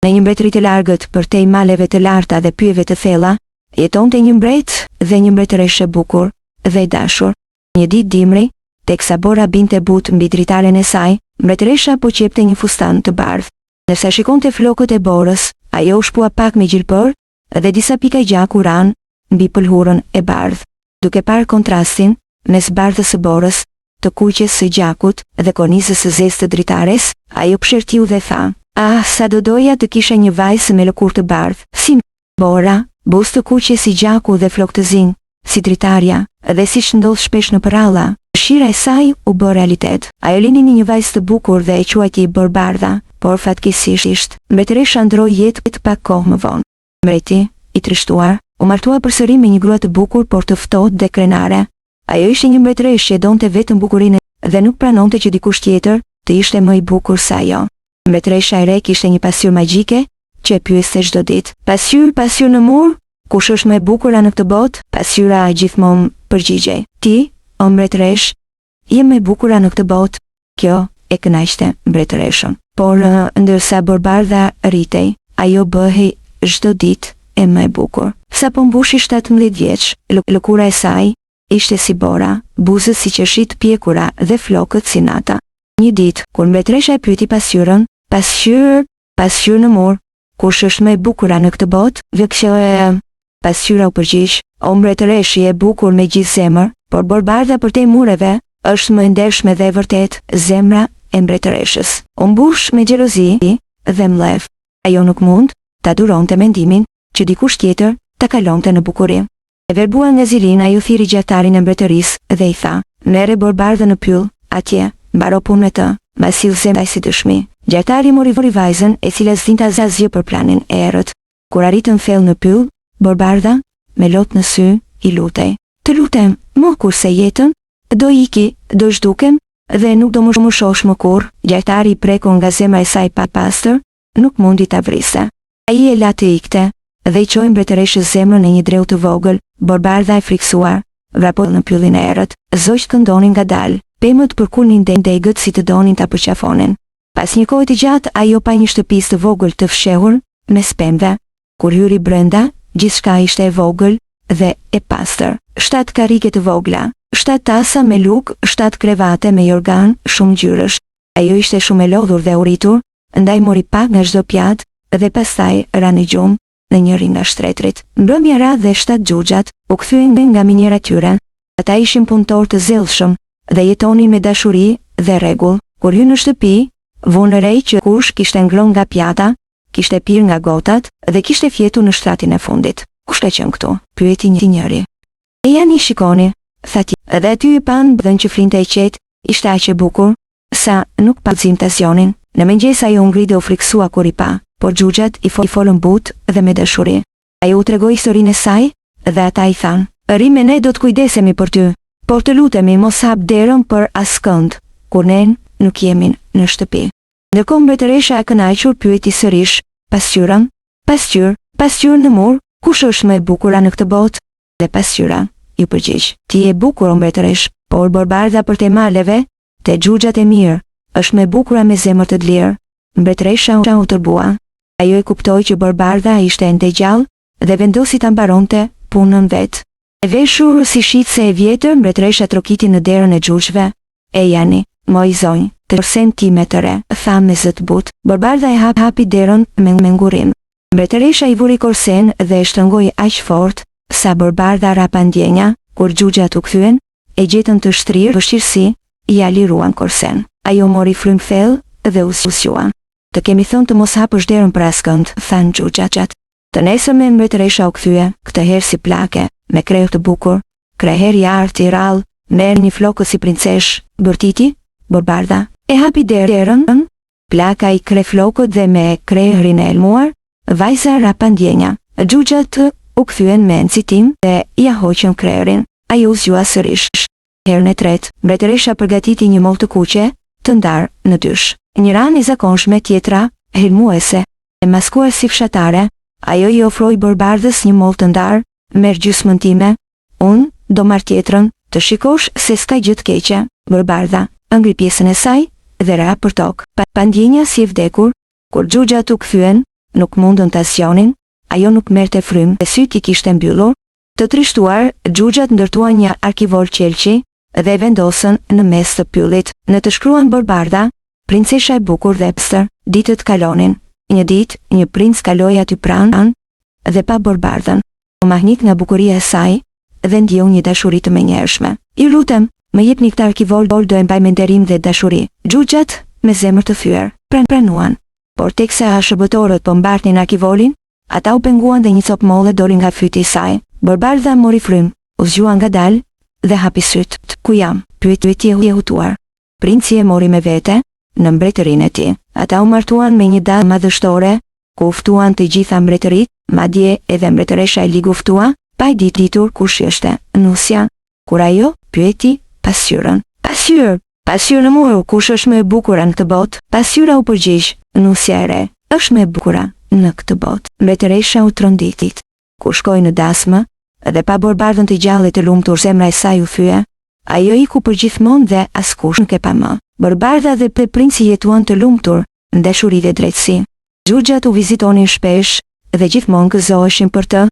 Në një mbretëri të largët, përtej maleve të larta dhe pyjeve të thella, jetonte një mbret dhe një mbretëreshë e bukur dhe e dashur. Një ditë dimri, teksa bora binte butë mbi dritaren e saj, mbretëresha po qepte një fustan të bardhë. Ndërsa shikonte flokët e borës, ajo u shpua pak me gjilpërë dhe disa pika gjaku ranë mbi pëlhurën e bardhë. Duke parë kontrastin mes bardhës së borës, të kuqes së gjakut dhe kornizës së zezë të dritares, ajo psherëtiu dhe tha, Ah, sa do doja të kisha një vajzë me lëkurë të bardhë, si bora, buzë të kuqe si gjaku dhe flokë të zinj, si dritarja, dhe siç ndodh shpesh në përralla, dëshira e saj u bë realitet. Ajo lindi një vajzë të bukur dhe e quajti Borëbardha, por fatkeqësisht, mbretëresha ndërroi jetë pak kohë më vonë. Mbreti, i trishtuar, u martua përsëri me një grua të bukur por të ftohtë dhe krenare. Ajo ishte një mbretëreshë që e donte vetëm bukurinë dhe nuk pranonte që dikush tjetër të ishte më i bukur se ajo. Mbretëresha e re kishte një pasqyrë magjike që e pyeste çdo ditë. Pasqyrë, pasqyrë në mur, kush është më e bukura në këtë botë? Pasqyra gjithmonë përgjigjej. Ti, o mbretëreshë, je më e bukura në këtë botë. Kjo e kënaqte mbretëreshën. Por, ndërsa Borëbardha rritej, ajo bëhej çdo ditë e më e bukur. Sapo mbushi 17 vjeç, lëkura e saj ishte si bora, buzët si qershi të pjekura dhe flokët si nata. Një ditë, kur mbretëresha e pyeti pasqyrën, Pasqyrë, pasqyrë në mur, kush është më e bukura në këtë botë? Vëkshë, Pasqyra u përgjigj, O mbretëreshë, je e bukur me gjithë zemër, por Borëbardha përtej mureve është më e ndershme dhe e vërtetë, zemra e mbretëreshës. U mbush me xhelozi dhe mllef. Ajo nuk mund ta duronte mendimin që dikush tjetër ta kalonte në bukuri. E verbuar nga zilinë, ajo thirri gjahtarin e mbretërisë dhe i tha, Merre Borëbardhën në pyll, atje, mbaro punë me të, ma sill zemra si dëshmi. Gjahtari mori vajzën, e cila s'dinte asgjë për planin e errët. Kur arritën thellë në pyll, Borëbardha, me lot në sy, i lutej. Të lutem, më kurse jetën, do iki, do zhdukem dhe nuk do më më shohësh më kurrë. Gjahtari i prekur nga zemra e saj e pastër, nuk mundi ta vriste. Ai e la të ikte dhe i çoi mbretëreshës zemrën në një dreu të vogël. Borëbardha e frikësuar, vrapoi në pyllin e errët. Zogjtë këndonin ngadalë, pemët përkulnin degët si të donin ta përqafonin. Pas një kohe të gjatë, ajo pa një shtëpizë të vogël të fshehur mes pemëve. Kur hyri brenda, gjithçka ishte e vogël dhe e pastër. Shtatë karrige të vogla, shtatë tasa me lugë, shtatë krevate me jorganë shumëngjyrësh. Ajo ishte shumë e lodhur dhe e uritur, ndaj mori pak nga çdo pjatë dhe pastaj ra në gjumë në njërin nga shtretërit. Mbrëmja ra dhe shtatë xhuxhat u kthyen nga miniera e tyre. Ata ishin punëtorë të zellshëm dhe jetonin me dashuri dhe rregull. Kur hynë në shtëpi, vunë re që kush kishte ngrënë nga pjata, kishte pirë nga gotat dhe kishte fjetur në shtratin e fundit. Kush ka qenë këtu? pyeti njëri. Ejani shikoni, tha tjetri. Dhe aty e panë Borëbardhën që flinte e qetë, ishte aq e bukur, sa nuk patën guxim ta zgjonin. Në mëngjes ajo u ngrit dhe u frikësua kur i pa, por xhuxhat i folën butë dhe me dashuri. Ajo u tregoi historinë e saj dhe ata i thanë, Rri me ne do të kujdesemi për ty, por të lutemi mos hap derën për askënd, kur ne nuk jemi në shtëpi. Ndërkohë mbretëresha e kënaqur pyeti sërish pasqyrën, Pasqyrë, pasqyrë në mur, kush është më e bukura në këtë botë? Dhe pasqyra iu përgjigj, Ti je e bukur o mbretëreshë, por Borëbardha përtej maleve, te xhuxhat e mirë, është më e bukura me zemër të dlirë. Mbretëresha u tërbua. Ajo e kuptoi që Borëbardha ishte ende gjallë dhe vendosi ta mbaronte punën vetë. E veshur si shitëse e vjetër, mbretëresha trokiti në derën e xhuxhëve. Ejani, moj zonjë, te korsenë time të re, tha me zë të butë. Borëbardha e hapi derën me ngurrim. Mbretëresha i vuri korsenë dhe e shtrëngoi aq fort, sa Borëbardha ra pa ndjenja. Kur xhuxhat u kthyen, e gjetën të shtrirë, vështirësi, ia liruan korsenë. Ajo mori frymë thellë dhe u zgjua. Të kemi thënë të mos hapësh derën për askënd, thanë xhuxhat. Të nesërmen mbretëresha u kthye, këtë herë si plake, me krehër të bukur, krehër i artë i rrallë, merrni flokët si princeshë, bërtiti, Borëbardha. E hapi derën, plaka i kreh flokët dhe me krehrin e helmuar, vajza ra pa ndjenja. Xhuxhat u kthyen me nxitim dhe ia hoqën krehrin. Ajo u zgjua sërish. Herën e tretë, mbretëresha përgatiti një mollë të kuqe, të ndarë në dysh. Njëra anë e zakonshme, tjetra, helmuese. E maskuar si fshatare, ajo i ofroi Borëbardhës një mollë të ndarë, merr gjysmën time, unë do marr tjetrën, të shikosh se s'ka gjë të keqe. Borëbardha hëngri pjesën e saj dhe ra përtokë, pa ndjenja si e vdekur. Kur xhuxhat u kthyen, nuk mundën ta zgjonin, ajo nuk merrte frymë dhe sytë i kishte mbyllur. Të trishtuar, xhuxhat ndërtuan një arkivol qelqi dhe e vendosën në mes të pyllit. Në të shkruan Borëbardha, princesha e bukur dhe e pastër. Ditët kalonin. Një ditë, një princ kaloi aty pranë dhe pa Borëbardhën. U mahnit nga bukuria e saj dhe ndjeu një dashuri të menjëhershme. Ju lutem, më jepni këtë arkivol do e mbaj me nderim dhe dashuri. Xhuxhat, me zemër të thyer, pranuan. Por teksa shërbëtorët po mbartnin arkivolin, Ata u penguan dhe një copë molle doli nga fyti i saj. Borëbardha mori frymë, u zgjua ngadalë dhe hapi sytë. Ku jam? pyeti e hutuar. Princi e mori me vete në mbretërinë e tij. Ata u martuan me një dasmë madhështore, ku u ftuan të gjitha mbretëritë, madje edhe mbretëresha e ligë u ftua, pa e ditur kush ishte nusja. Kur ajo pyeti pasqyrën. Pasqyrë! Pasqyrë në mur, kush është më e bukura në këtë botë? Pasqyra u përgjigj, Nusja e re, është më e bukura në këtë botë. Mbretëresha u trondit. Kur shkoi në dasmë, dhe pa Borëbardhën të gjallë e të lumtur zemra e saj u thye, ajo iku përgjithmonë dhe askush nuk e pa më. Borëbardha dhe princi jetuan të lumtur, në dashuri dhe drejtësi. Xhuxhat u vizitonin shpesh dhe gjithmonë gëzoheshin për të.